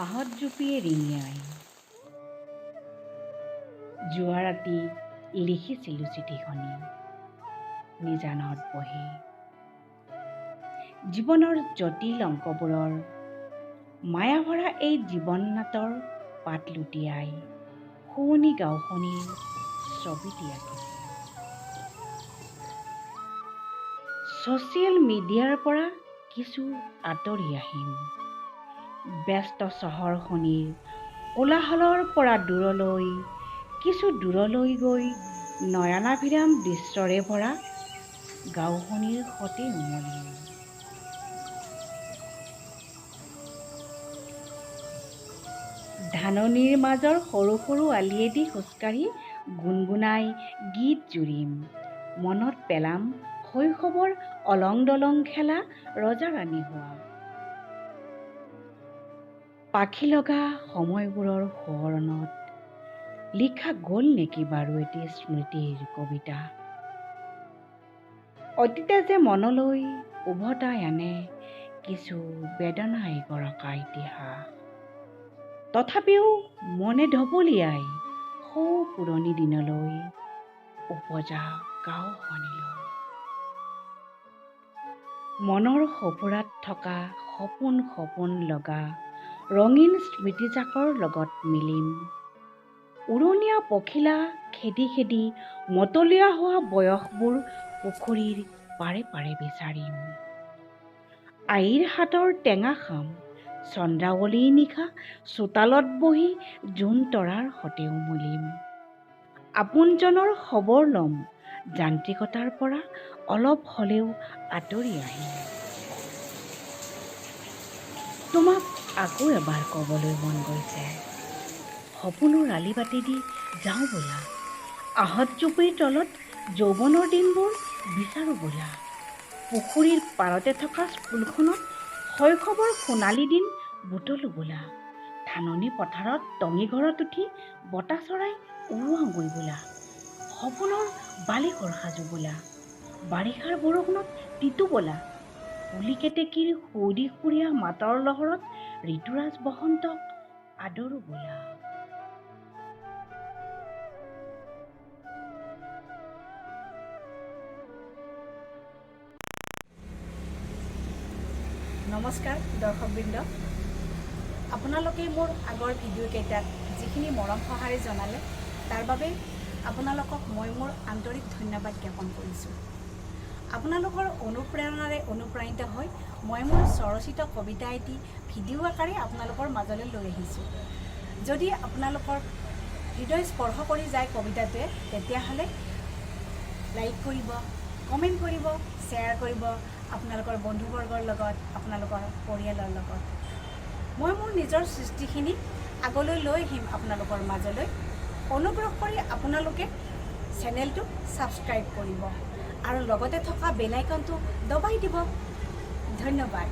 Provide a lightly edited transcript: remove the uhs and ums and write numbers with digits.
আহঁত জুপিয়ে ৰিঙিয়াই। যোৱা ৰাতি লিখিছিলোঁ চিঠিখনি নিজানত বহি। জীৱনৰ জটিল অংকবোৰৰ মায়াভৰা এই জীৱন নাটৰ পাত লুটিয়াই শুৱনি গাঁওখনিৰ ছবিটি আঁকিছিলোঁ। ছ'চিয়েল মিডিয়াৰ পৰা কিছু আঁতৰি আহিম। ব্যস্ত চহৰখনিৰ কোলাহলৰ পৰা দূৰলৈ, কিছু দূৰলৈ গৈ নয়নাভিৰাম দৃশ্যৰে ভৰা গাঁওখনিৰ সতে উমলিম। ধাননিৰ মাজৰ সৰু সৰু আলিয়েদি খোজকাঢ়ি গুণগুণাই গীত জুৰিম। মনত পেলাম শৈশৱৰ অলং দলং খেলা, ৰজা ৰাণী হোৱা, পাখি লগা সময়বোৰৰ সোঁৱৰণত লিখা গ'ল নেকি বাৰু এটি স্মৃতিৰ কবিতা? অতীতে যে মনলৈ উভতাই আনে কিছু বেদনাই গৰকা ইতিহাস, তথাপিও মনে ঢপলিয়াই সৌ পুৰণি দিনলৈ, উপজা গাঁওখনিলৈ। মনৰ সঁফুৰাত থকা সপোন সপোন লগা ৰঙীন স্মৃতিজাকৰ লগত মিলিম। উৰণীয়া পখিলা খেদি খেদি মতলীয়া হোৱা বয়সবোৰ পুখুৰীৰ পাৰে পাৰে বিচাৰিম। আইৰ হাতৰ টেঙা খাম, চন্দ্ৰাৱলীৰ নিশা চোতালত বহি জোন তৰাৰ সতে উমলিম। আপোনজনৰ খবৰ ল'ম, যান্ত্ৰিকতাৰ পৰা অলপ হ'লেও আঁতৰি আহিম। তোমাক আকৌ এবাৰ ক'বলৈ মন গৈছে, সপোনৰ আলিবাটেদি যাওঁ ব'লা, আহঁত জুপিৰ তলত যৌৱনৰ দিনবোৰ বিচাৰোঁ ব'লা, পুখুৰীৰ পাৰতে থকা স্কুলখনত শৈশৱৰ সোণালী দিন বুটলো ব'লা, ধাননি পথাৰত টঙি ঘৰত উঠি বতা চৰাই উৰুৱাওঁগৈ ব'লা, সপোনৰ বালিঘৰ সাজো ব'লা, বাৰিষাৰ বৰষুণত তিতো ব'লা, কুলি কেতেকীৰ সুৱদি সুৰীয়া মাতৰ লহৰত ঋতুৰাজ বসন্তক আদৰো ব'লা। নমস্কাৰ দৰ্শকবৃন্দ, আপোনালোকে মোৰ আগৰ ভিডিঅ'কেইটাত যিখিনি মৰম সঁহাৰি জনালে তাৰ বাবে আপোনালোকক মই মোৰ আন্তৰিক ধন্যবাদ জ্ঞাপন কৰিছোঁ। আপোনালোকৰ অনুপ্ৰেৰণাৰে অনুপ্ৰাণিত হৈ মই মোৰ স্বৰচিত কবিতা এটি ভিডিঅ' আকাৰে আপোনালোকৰ মাজলৈ লৈ আহিছোঁ। যদি আপোনালোকৰ হৃদয় স্পৰ্শ কৰি যায় কবিতাটোৱে, তেতিয়াহ'লে লাইক কৰিব, কমেণ্ট কৰিব, শ্বেয়াৰ কৰিব আপোনালোকৰ বন্ধুবৰ্গৰ লগত, আপোনালোকৰ পৰিয়ালৰ লগত। মই মোৰ নিজৰ সৃষ্টিখিনি আগলৈ লৈ আহিম আপোনালোকৰ মাজলৈ। অনুগ্ৰহ কৰি আপোনালোকে চেনেলটো ছাবস্ক্ৰাইব কৰিব আৰু লগতে থকা বেল আইকনটো দবাই দিব। ধন্যবাদ।